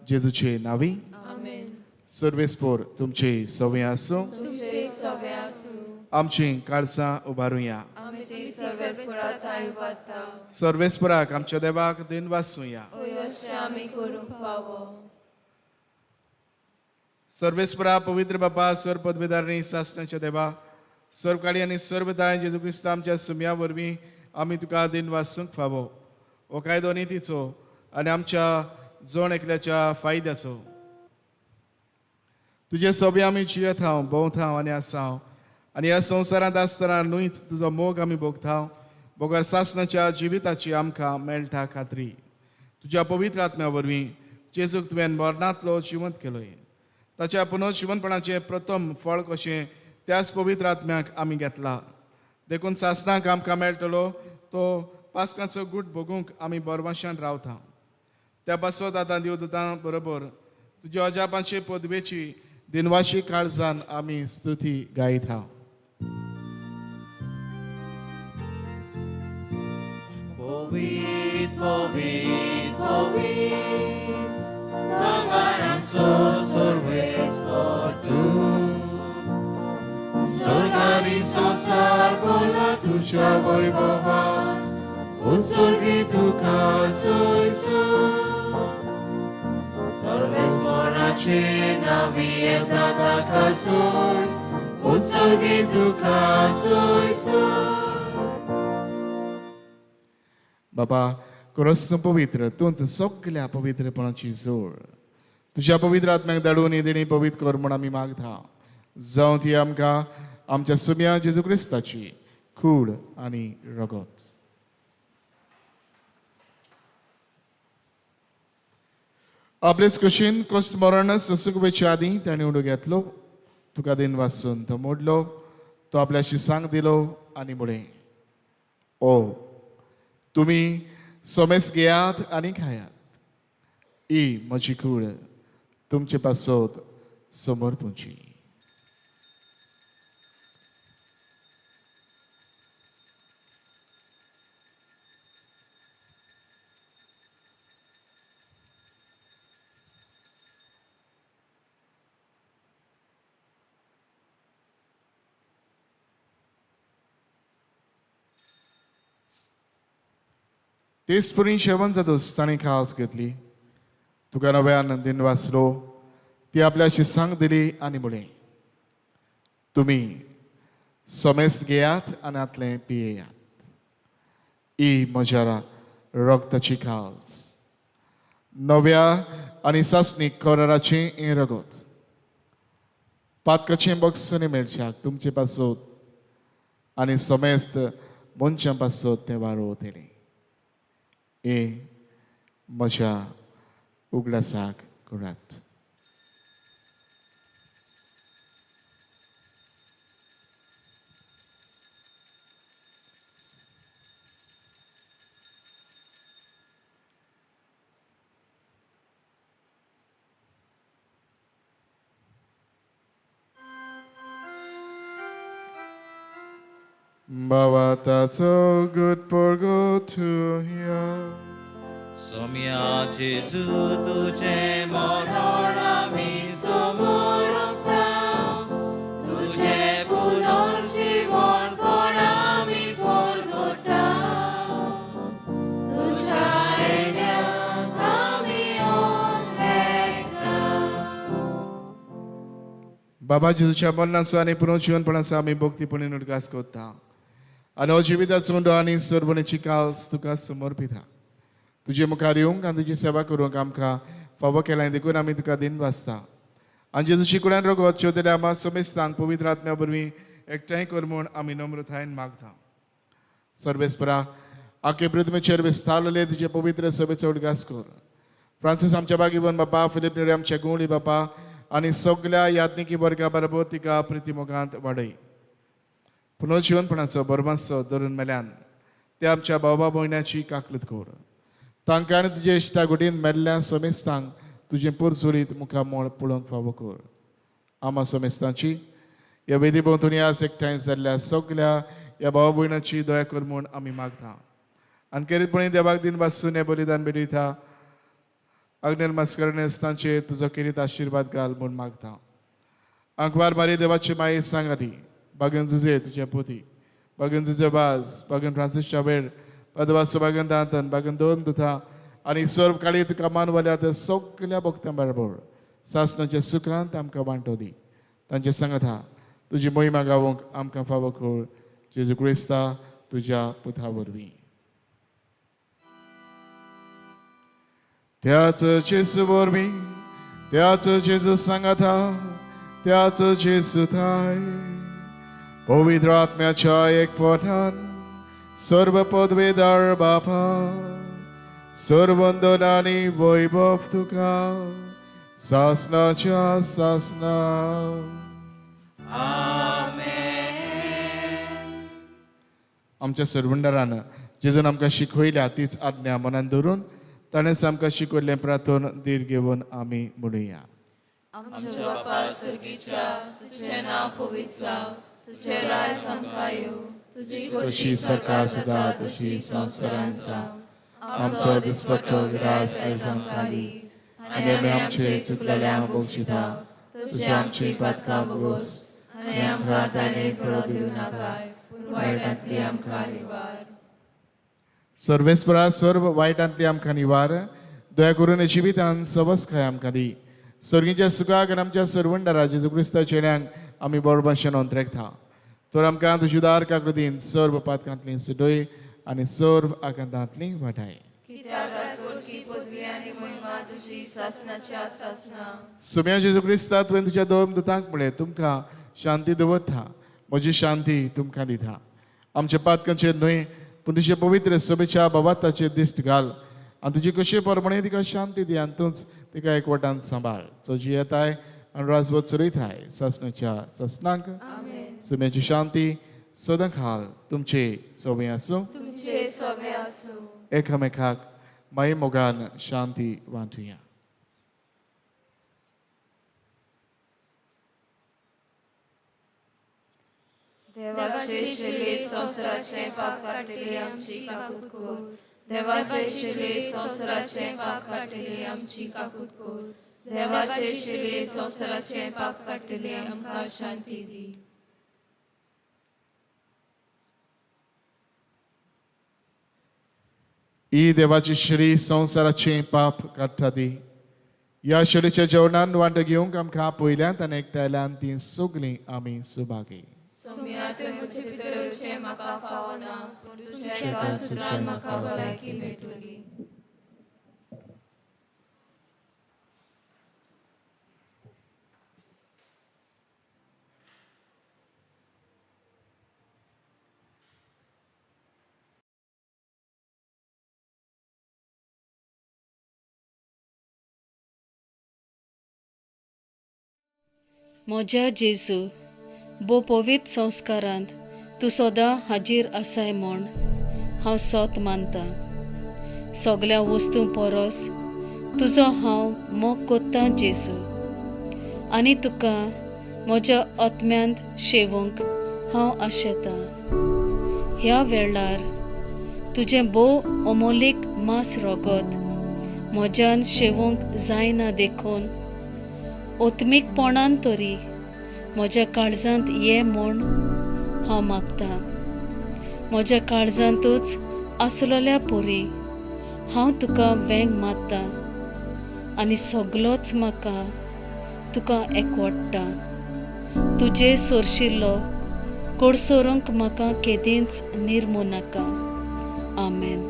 जेजूचे नांवी. आमेन. सर्वेस्पोर तुमचे सवे आसूं. तुमचे सवे आसूं. आमची काळसां उबारुया. आमी ती सर्वेस्परा थांय वता. सर्वेस्पराक आमच्या देवाक दिन वाचुया. अशें आमी करूंक फावो. सर्वेस्परा पवित्र बापा, सर्व पदवीधारणी सासणाच्या देवा, सर्वकाळी आनी सर्वदाय जेजू क्रिस्त आमच्या सुम्या वरवीं आमी तुका दिन वाचूंक फावो. हो कायदो नितीचो आनी आमच्या जण एकल्याच्या फायद्याचो. तुजे सोबे आमी जियेत हांव, भोंवत हांव आनी आसा हांव, आनी ह्या संवसारांत आसतना न्हूच तुजो मोग आमी भोगता, बगर सासणाच्या जिविताची आमकां मेळटा खात्री. तुज्या पवित्र आत्म्या वरवीं जेजूक तुवें मरणांतलो जिवंत केलोय. ताच्या पुनर्जिवनपणाचें प्रथम फळ कशें त्याच पवित्र आत्म्याक आमी घेतला. देखून सासणाक आमकां मेळटलो तो पास्काचो गूट भोगूंक आमी बरवाशान रावता. त्या पासत आतां देवदूतां बरोबर तुज्या अजापांचे पदवेची दिनवाशी काळजान आमी स्तुती गायता. पवित्र पवित्र पवित्र दांगारांचो सर्वेस्पर तूं, स्वर्गारी संवसार भरला तुज्या वैभवान, उत्सर्गी तुका जय जय. सर्वेस्पराचे नांवी येता ताका जय, उत्सर्गी तुका जय जय. बाबा खरोच तूं पवित्र, तूंच सगल्या पवित्रपणाची जोड. तुज्या पवित्र आत्म्याक धाडून ही देणी पवित्र कर म्हूण आमी मागता. जावं ती आमकां आमच्या सुम्या जेजू क्रिस्ताची कूड आनी रगत. आपलेच कशीन कश्ट मरण सोंसूंक वयचे आदीं ताणें उडो घेतलो, तुका दिन वाचून तो मोडलो, तो आपल्याशी सांग दिलो आनी म्हळें, ओ तुमी सोमेस घेयात आनी खायात, ही म्हजी कूड तुमचे पासत समर्पूची. तेच पुरी शेवण जातूच ताणें खास घेतली, तुका नव्यान दिन वाचलो, ती आपल्याशी सांग दिली आनी म्हळें, तुमी समेस्त घेयात आनी आतलें पियेयात, ही म्हज्या रगताची खास, नव्या आनी सासणीक कराराचें हें रगत. पातकाचें बक्षणी मेळच्याक तुमचे पासत आनी समेस्त मनशां पासत तें वारोवतलें. हे म्हज्या उगडासाक करात. Bawatazo good porgo to ya. Somia Jesu तुझे मरण आमी समर्पता, तुझे पुनर्जीवनपण आमी परगटा, तुझ्या येण्याक आमी ओथेता. बाबा जेजूच्या मरणाचो आनी पुनर्जीवनपणाचो आमी भक्तीपणान उडगास करता आनी हो जिविताचो उंडो आनी सर्वणेची काल्स तुका समर्पिता. तुजे मुखार येवंक आनी तुजी सेवा करूंक आमकां फावो केलां देखून आमी तुका दिन वाचता. आनी जेजूची कुडान रगत शेवतल्या आमा समेस्तांक पवित्र आत्म्या वरवीं एकठांय कर म्हूण आमी नम्रतायेन मागता. सर्वेस्परा आखे पृथ्वीचेर विस्तारलेले तुजे पवित्र सभेचो उडगास कर. फ्रांसीस आमच्या बागीवन बापा, फिलीप नेरी आमच्या गुंवळी बापा आनी सगल्या याज्ञिकी वर्गा बरोबर तिका प्रितीमोगांत वाडय. पुनर्जीवनपणाचो बरमासो धरून मेल्यान ते आमच्या भावा भयणाची काकलूत कर. तांकां आनी तुजे इश्टा गुटीन मेल्ल्या समेस्तांक तुजें पुरजुरीत मुखामळ पळोवंक फावो कर. आमा समेस्तांची ह्या वेदी भोंवतणी आज एकठांय जाल्ल्या सगल्या ह्या भावा भयणाची दया कर म्हूण आमी मागता. आनी केरीतपणी देवाक दिन वाचून हें बलिदान भेटयता. अग्नेल मास्करणेस तांचेर तुजो केरीत आशिर्वाद घाल म्हूण मागता. आंकवार मारी देवाची माये सांगाती बागन जुजे तुज्या पोती, बागन जुजे बाज, बागन फ्रांसीस शाबेर, पदवासो बागन दांतन, बागन दोन दुथा आनी सर्व काळी तुका मानवल्या त्या सगल्या भक्तां बरोबर सासणाच्या सुखांत आमकां वांटो दी. तांचे सांगता तुजी मोहिमा गावोंक आमकां फावो कर, जेजू क्रिस्ता तुज्या पुता वरवीं. त्याच जेजू वरवीं, त्याच जेजू सांगता, त्याच जेजू थाय, पवित्र आत्म्याच्या एकवटान सर्व पदवेदार बापा, सर्वंदन आनी वैभव तुका सासनाच्या सासना. आमच्या सरवंडरान जेजून आमकां शिकयल्या तीच आज्ञा मनान धरून ताणेंच आमकां शिकयल्लें प्रार्थन धीर घेवन आमी म्हणुया. आमच्या बापा स्वर्गीच्या, तुझें नांव पवित्र जावं, तुझें राज आमकां येवं, तुजी तशी सरकार सदा तशी संवसारांत जावं. आमचो दिसपट्टो राज आयज आमकां दी आनी आमी आमचे चुकलेल्यांक बक्षिता, तुजे आमची पातकां भोगोस आनी आमकां ताणें पडो दिवं नाकाय, पूण वायटांतली आमकां निवार. सर्वेस्परा सर्व वायटांतली आमकां निवार, दया करून जिवितान सवस्काय आमकां दी. सर्गीच्या सुखाक आनी आमच्या सर्वंडरा जेजू क्रिस्ता चेड्यांक आमी बरो भाशेन अंतरेकता, तर आमकां तुजी दार काकृतीन सर्व पातकांतली सुटय आनी सर्व आकांतांतली वाटाय. सुम्या जेजू क्रिस्ता, तुवें तुज्या दोन दुतांक म्हळें, तुमकां शांती दवरता, म्हजी शांती तुमकां दिता. आमच्या पातकांचेर न्हय पूण तुजे पवित्र सभेच्या बाबाताचेर दिश्ट घाल आनी तुजी कशी प्रमाणे तिका शांती दी आनी तूंच तिका एकवटान सांबाळ. चोजी येताय आनी राजवत चलयताय सासणाच्या सासणाक. सुम्याची शांती सदां खाल तुमचे सोबे आसूं. एकामेकाक माई मोगान शांती वांटुया. देवाचे शिले संवसाराचें पाप काडटली आमची काकूत कर. देवाचे शिले संवसाराचें पाप काडटली आमची काकूत कर. देवाचे शिले संवसाराचें पाप काडटली आमकां शांती दी. ही देवाची श्री संवसाराचें पाप काडटा ती. ह्या शरीच्या जेवणान वांटो घेवंक आमकां पयल्यान आनी एकठांयल्यान ती सगळीं आमी सुभागी. सोम्या, तुवें म्हजे भितर येवचें म्हाका फावना, पूण तुज्या एका सुत्रान म्हाका भलायकी मेळटली. म्हज्या जेजू, भो पवित्र संस्कारांत तूं सदां हाजीर आसाय म्हूण हांव सोत मानता. सगल्या वस्तूं परस तुजो हांव मोग कोत्तां जेजू, आनी तुका म्हज्या आत्म्यांत शेवूंक हांव आशेतां. ह्या वेळार तुजें भोव अमोलीक मांस रगत म्हज्यान शेवूंक जायना देखून ओत्मीकपणान तरी म्हज्या काळजांत ये म्हूण हांव मागतां. म्हज्या काळजांतूच आसलेल्या परी हांव तुका वेंग मारता आनी सगलोच म्हाका तुका एकवडटा. तुजे सोरशिल्लो कोडसोरूंक म्हाका केदींच निर्मू नाका. आमेन.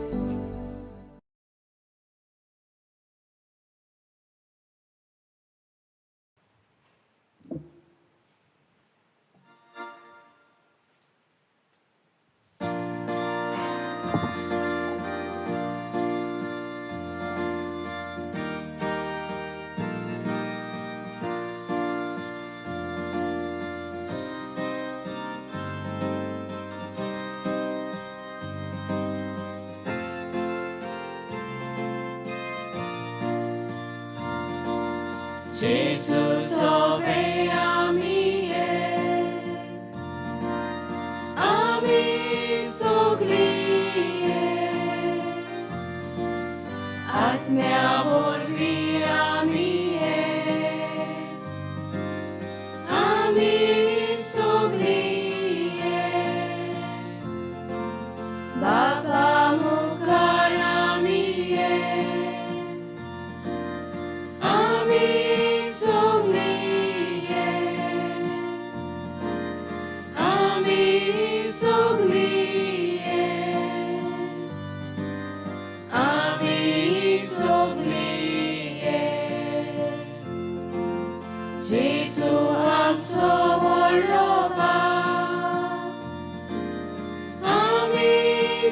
Gesù sove amie, ami soglie, atmea vorbi amie, ami soglie.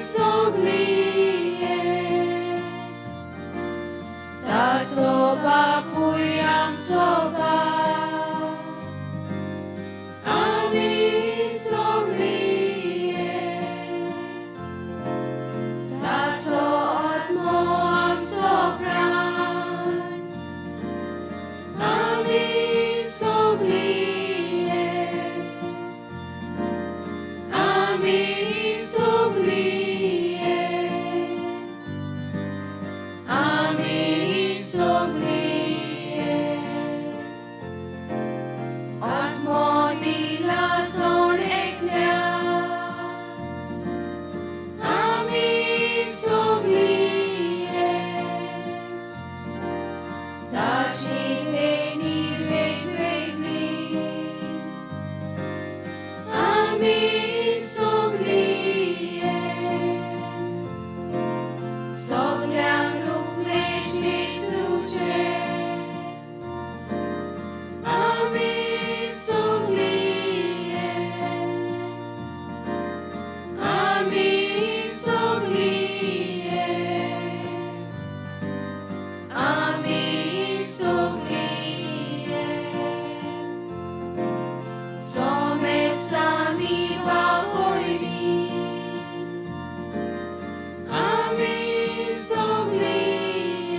सगळीं एक, ताचो बापूय आमचो बाप. आमी सगळीं एक, ताचो आत्मो आमचो प्राण. आमी सगळीं एक, आमी सगळीं एक, आमी सगळीं एक. आत्मो दिला सोड एकल्या. आमी सगळीं एक, ताची देणी वेगवेगळी. आमी सगळीं एक, सगळ्यांक रुपलें जेजूचें. आमी सगळीं एक, आमी सगळीं एक, आमी सगळीं एक. सोमेस्तामी भाव-भयणी, आमी सगळीं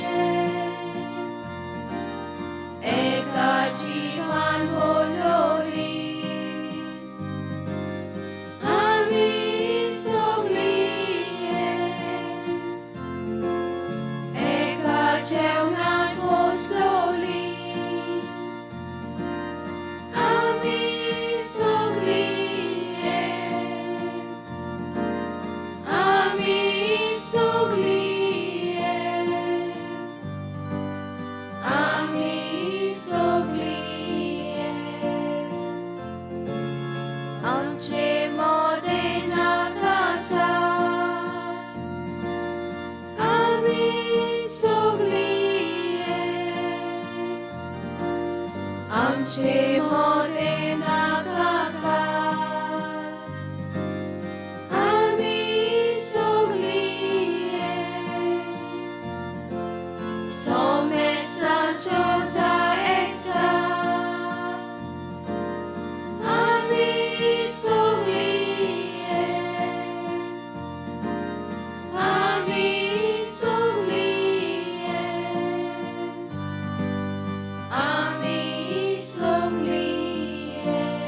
एक, एका जिवान बोलोली. आमी सगळीं एक, एका जेवणाक बसलोली. आमी सगळीं एक, आमी सगळीं एक, आमी सगळीं एक. आमचे मोदें नाका. आमी सगळीं एक, आमचे मोदें नाका. आमी सगळीं एक, सोमेस्तांचो जाय एकचार. आमी सगळीं एक, आमी सगळीं एक, आमी सगळीं एक.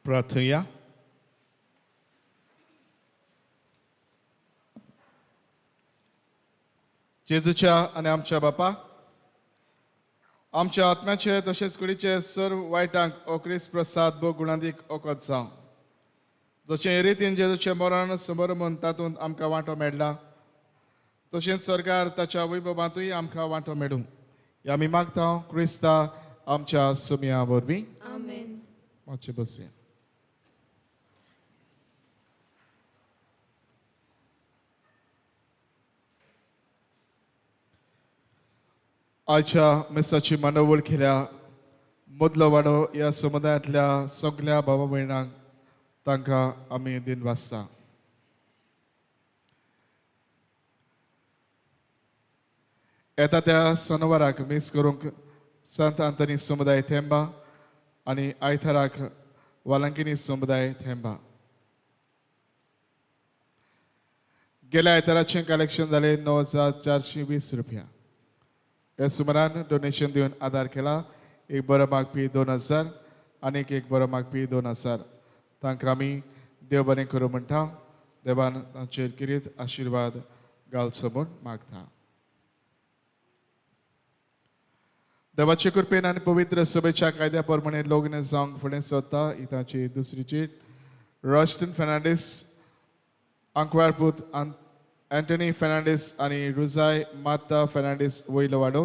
प्रार्थुया. जेजूच्या आनी आमच्या बापा, आमच्या आत्म्याचे तशेंच कुडीचे सर्व वायटांक ओ क्रिस्त प्रसाद भोग गुणांदीक ओकत जावं. जशें हे रितीन जेजूचें मरण समर म्हूण तातूंत आमकां वांटो मेळ्ळा, तशेंच सरकार ताच्या वैभवांतूय आमकां वांटो मेळूं. ह्या आमी मागता क्रिस्ता आमच्या सुमया वरवीं. आमेन. मातशें बसया. आयच्या मिसाची मांडावळ केल्या मदलो वाडो ह्या समुदायांतल्या सगल्या भावा भयणांक तांकां आमी दिन वाचता. येता त्या सोनवाराक मीस करूंक संत आंतनी समुदाय थेंबा आनी आयताराक वालांकिनी समुदाय थेंबा. गेल्या आयताराचें कलेक्शन जालें 9420 रुपया. ह्या सुमारान डोनेशन दिवन आदार केला. एक बरो मागपी 2000 आनीक एक बरो मागपी 2000. तांकां आमी देव बरें करूं म्हणटा. देवान तांचेर किरीत आशिर्वाद घालचो म्हूण मागता. देवाचे कृपेन आनी पवित्र सभेच्या कायद्या प्रमाणे लग्न जावंक फुडें सोदता ही तांची दुसरी चीट. रोश्टन फेर्नांडीस आंकवार पूत अँटनी फेर्नांडीस आनी रुजाय मार्ता फेर्नांडीस वयलो वाडो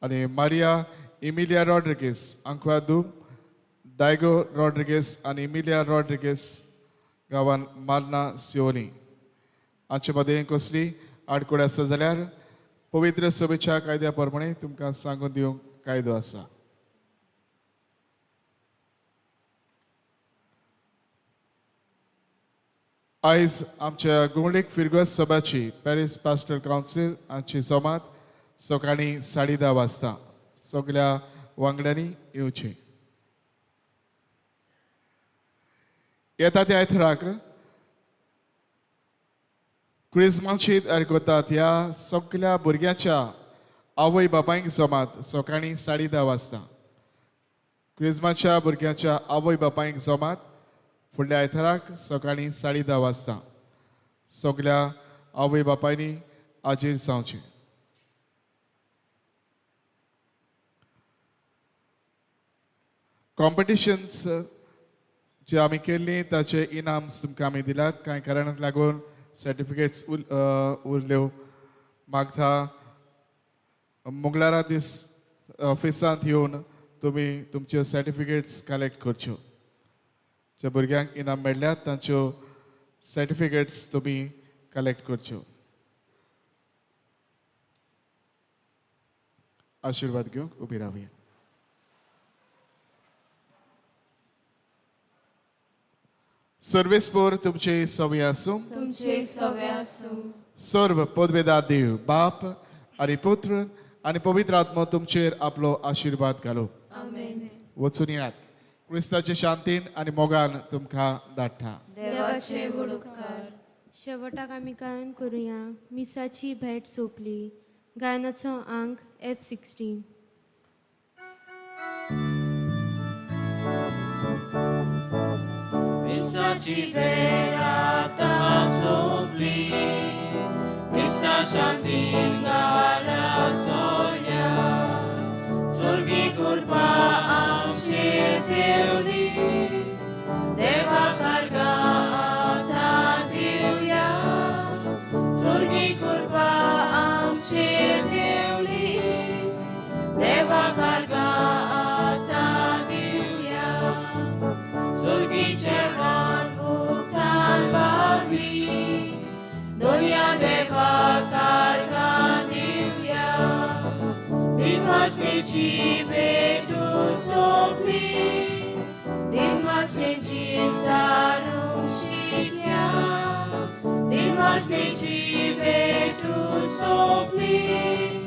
आनी मारिया इमिलिया रॉड्रिगीस आंकवार धूव डायगो रॉड्रिगीस आनी इमिलिया रॉड्रिगीस गांवान मार्ना सिओली. हांचे मदें कसली आडकोड आसा जाल्यार पवित्र सभेच्या कायद्या प्रमाणे तुमकां सांगून दिवंक कायदो आसा. आयज आमच्या गोंवलीक फिरगोज सभाची पॅरीस पास्टल कावन्सील हांची जमात सकाळीं 10:30 वाजता सगल्या वांगड्यांनी येवचें. येता त्या आयताराक क्रिजमाची तयार करतात ह्या सगल्या भुरग्यांच्या आवय बापायंक जमात सकाळीं 10:30 वाजता. क्रिजमाच्या भुरग्यांच्या आवय बापायंक जमात फुडल्या आयताराक सकाळीं 10:30 वाजता. सगल्या आवय बापायनी हाजीर जावचें. कॉम्पिटिशन्स जे आमी केल्लीं ताचे इनाम्स तुमकां आमी दिल्यात. कांय कारणाक लागून सर्टिफिकेट्स उरल्यो. मागता मंगळारा दीस ऑफिसांत येवन तुमी तुमच्यो सर्टिफिकेट्स कलेक्ट करच्यो. ज्या भुरग्यांक इनाम मेळ्ळ्यात तांच्यो सर्टिफिकेट्स तुमी कलेक्ट करच्यो. आशिर्वाद घेवंक उबी रावया. सर्वेस्पोर तुमचे सवे आसूं. तुमचे सवे आसूं. सर्व पदवेदा देव बाप आनी पुत्र आनी पवित्र आत्मो तुमचेर आपलो आशिर्वाद घालो. आमेन. वचून येयात. क्रिस्ताचे शांतीन आनी मोगान तुमकां धाडटा. देवाचे व्हड उपकार. शेवटाक आमी गायन करुया मिसाची भेट सोंपली. गायनाचो आंक F16. मिसाची भेट आतां सोंपली. क्रिस्ता शांतीन दारात सोडया. सुर्गी कृपा आमचेर देवली. देवा कार्गा आतां दिवया. सुर्गी कृपा आमचेर देवली. देवा कार्गा आतां दिवया. सुर्गीचें रान भुगतान बागली. दोनया देवा कार्गा दिवया. दिनवासनेची भेटू सोंपली. दिनवासनेची सारूंक शिकया. दिनवासनेची भेटू सोंपली.